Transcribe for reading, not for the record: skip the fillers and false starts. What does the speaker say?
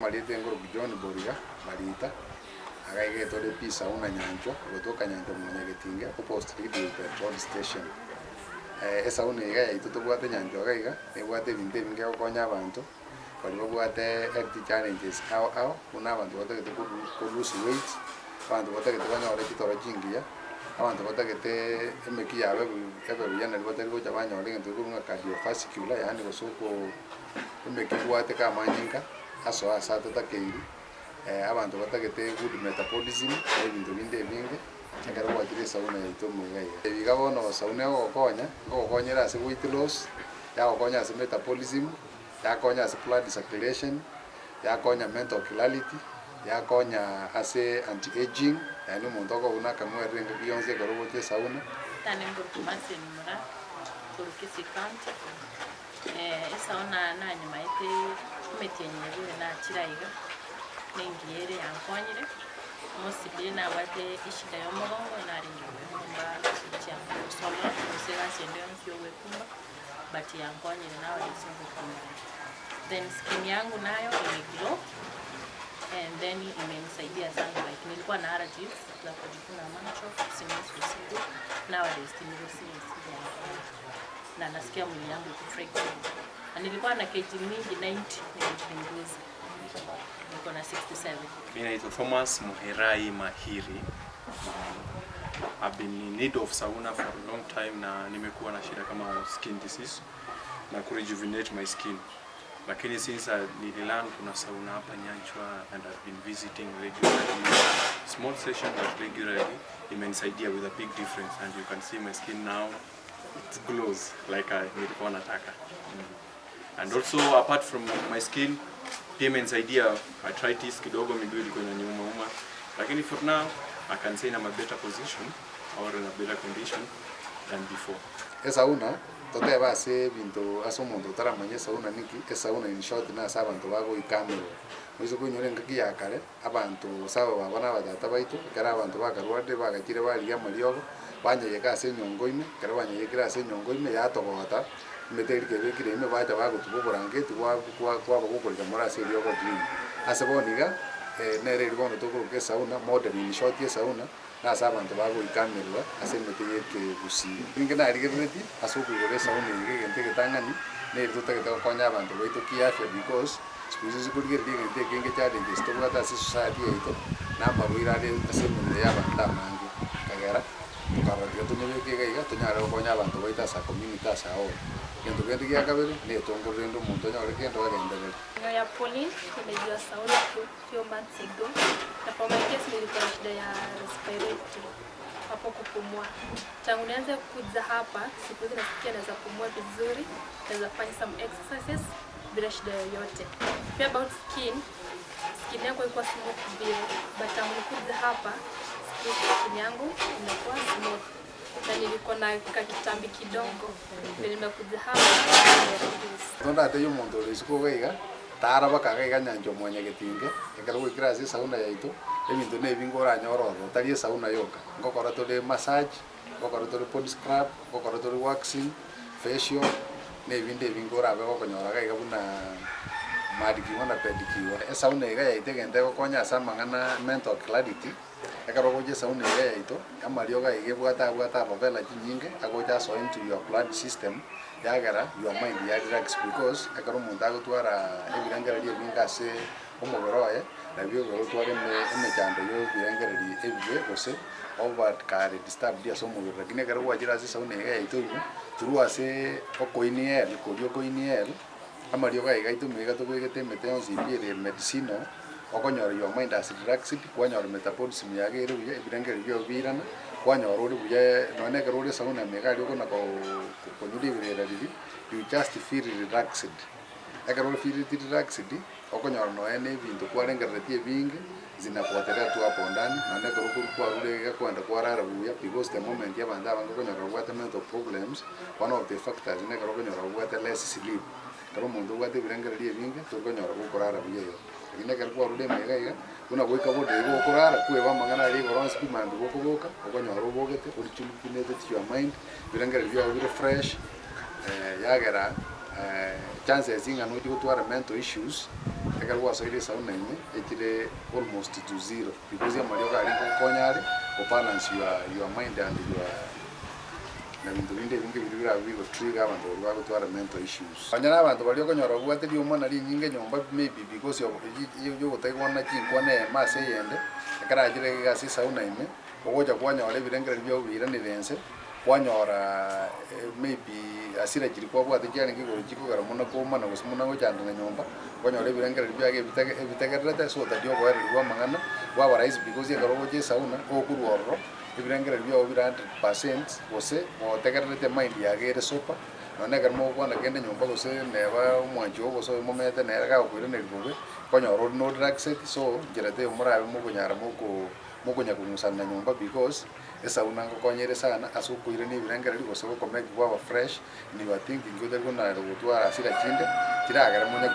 Marieta engoroku John Boriga Marita, iga iga etore pi Sauna Nyanchwa, gotoka Nyanchwa Mwanyagetinge, opposite Gilgil Petrol Station. Esauna iga yaito tobwate Nyanchwa iga iga, ebwate ebinto ebinge egokonya abanto, baria babwate health challenges ao ao, buna abanto batagete ko lose weight, abanto batagete banyore chitoro chingiya, abanto batagete emeki yabo ebe ebe buya naria batari gocha banyora egento gekorwa ng'a cardiovascular yaani gose okoo emeki ebwate ka amanyinga, asoa ase atatakeiri, abanto batagete good metabolism, na ebinto binde ebinge, ekero gwachire esauna yaito ime iga iga. Ebi iga bono sauna egogokonya, nkogokonyera ase weight loss, yagokonya ase metabolism, yakonya ase blood circulation, yakonya mental clarity, yakonya ase anti aging, yaani omonto okoba buna akamwerire engaki yonsi ekero ogocha esauna. Tane nkoruka Martin Mura, korwa Kisii County, esauna nanyumaete emetienyi ebere nachire aiga, nengiya ere yankonyire, mostly nabwate eshida ya omogongo narenge goekumba gochia gosoma gose egasi ende yonsi ya ogoekumba, but yankonyire nowadays ngoekumba. Then skin yangu nayo imeglow and then imenisaidia sana, like nilikuwa na allergies za kujikuna macho, sneeze usiku, nowadays tinigosneeze na nasikia mwili yangu iko flexible. Na nilikuwa na kg mingi 90, nilipunguza. Niko na 67. Mi naitwa Thomas Muherai Mahiri. I've been in need of sauna for a long time na nimekuwa na shida kama skin disease na ku rejuvenate my skin. Lakini since nililearn kuna sauna hapa Nyanchwa and I've been visiting regularly, small session but regularly, imenisaidia with a big difference and you can see my skin now, it glows like I nilikuwa nataka. And also, apart from my skin, pia imenisaidia arthritis kidogo, miguu ilikuwa inaniuma uma, lakini for now I can say I'm a better position or in a better condition than before. Esauna, totebe ase ebinto ase omonto otaramanya esauna niki, esauna in short na ase abanto bagoikamerwa. Moise koinyora engaki ya kare, abanto gose abababa na abatata baito, ekero abanto bakarwarire bagachire barigia amariogo, banyayeka ase enyongo ime, ekero banyayekire ase enyongo ime yatogota, emete eria kebekire ime bacha bagotuba oborangeti kwaba gokorika more ase eriogo green. Ase bono iga, nere eria bono tokoroka esauna, modern in short esauna, na ase abanto bagoikamerwa ase emete ya ekegusii. Ninki narigereretie ase okoigora esauna eye iga egento egetang'ani, neri totagete gokonya abanto baito kiafya because siku hizi nsikorigereria egento ekenge challenges tobwate ase esociety yaito, na amarwaire are ase emebere ya abanto amange. Ekagera, tokarora tiga tonyebeke iga iga, tonyare gokonya abanto baito ase a community ase a whole. Egento kende gia kabere, na etongoro rende omonto onyore kende ogenderere. Ya Pauline, nimejua sauna few months ago, na for my case nilikuwa na shida ya respiratory hapo kupumua. Tangu nianze kuja hapa, siku hizi nasikia naweza pumua vizuri, naweza fanya some exercises bila shida yoyote. Pia about skin, skin yangu haikuwa smooth vile, but tangu nikuja hapa, siku hizi skin yangu imekuwa smooth na nilikuwa na kakitambi kidogo, ndio nimekuja hapa nimereduce. Tondate ya omonto ore isiko iga iga, tara baka iga iga Nyanchwa Mwanyagetinge, ekero goikera ase esauna yaito, ebinto na ebinge oranyore ororo, tari esauna yoka. Nkokora tore massage, nkokora tore body scrub, nkokora tore waxing, facial, na ebinde ebinge orabe gokonyora iga iga buna manicure na pedicure. Esauna iga yaito egento egokonya ase amang'ana mental clarity, ekero ogocha esauna iga yaito, amariogo iga ebwate abwate aloe vera chinyinge, agocha asoa into your blood system, yagera your mind ya relax because ekero omonto agotwara ebirengererio ebinge ase omobere oye, nabio ekero otware emechando ya ebirengererio ebibe gose oba kare disturbed ase omobere, lakini ekero gwachire ase esauna iga yaito ime, through ase okoinhale koria okoinhale, amariogo aiga aito ime iga tobegete emete yonsi pi ere medicinal, okonyora your mind has relaxed, kwanyora metabolism yago ere buya, ebirengererio biago biirana, kwanyora ore buya nonye na ekero ore esauna ime iga aria okona konywa riberera riria, you just feel relaxed. Ekero ofeeleti relaxed, okonyora nonye na ebinto kwarengereretie ebinge, zinapotelea tu hapo ndani, nonye ekero okorwa kwarure iga kwenda kwarara buya because the moment abanto abange okonyora babwate mental problems, one of the factors na ekero okonyora obwate less sleep. Ekero omonto obwate ebirengererio ebinge, torikonyora gokorara buya igo. Lakini ekero kwarure ime iga iga, buna goika bode igo okorara, kweba amang'ana aria igoro onsi pi mambia gokoboka, okonyora obogete, orijuvenated your mind, ebirengererio biago bire fresh, yagera chances ng'a nochi gotwara mental issues, ekero. Ekero gwasoire esauna ime, echire almost to zero because amariogo aria ngokonya are gobalance your mind and your na binto binde ebinge biria birabe bigotrigger abanto baria bagotwara mental issues. Onye na abanto baria okonyora babwate rioma na rinyinge nyomba maybe because of yogotaigwana chinkwana eyemo ase eyende, ekero achire iga ase esauna ime, ogocha kwanyora ebirengererio biago biiranire nse, kwanyora maybe hasira chiria kwabwate chiarenge igoro chikogera muna koumana gose muna gochandana nyomba, okonyora ebirengererio biago ebitege ebitegererete so otari oboereri bwa amang'ana bwaba rahisi because ekero ogocha esauna, ogokorwa ororo, ebirengererio biago bire 100% gose gotegererete mind yago ere sober, nonye ekero mogokwana kende nyomba gose neba omwanchi ogo gose oyo momete nere gakoiraneria bobe, okonyora ore no relaxed so nchera teiyo morabe mokonyara moko mokonya kong'usana nyomba because esauna ngokonyere sana ase okoirania ebirengererio gose gokomake kwaba fresh in your thinking otari konara gotwara hasira chinde chiragere monye.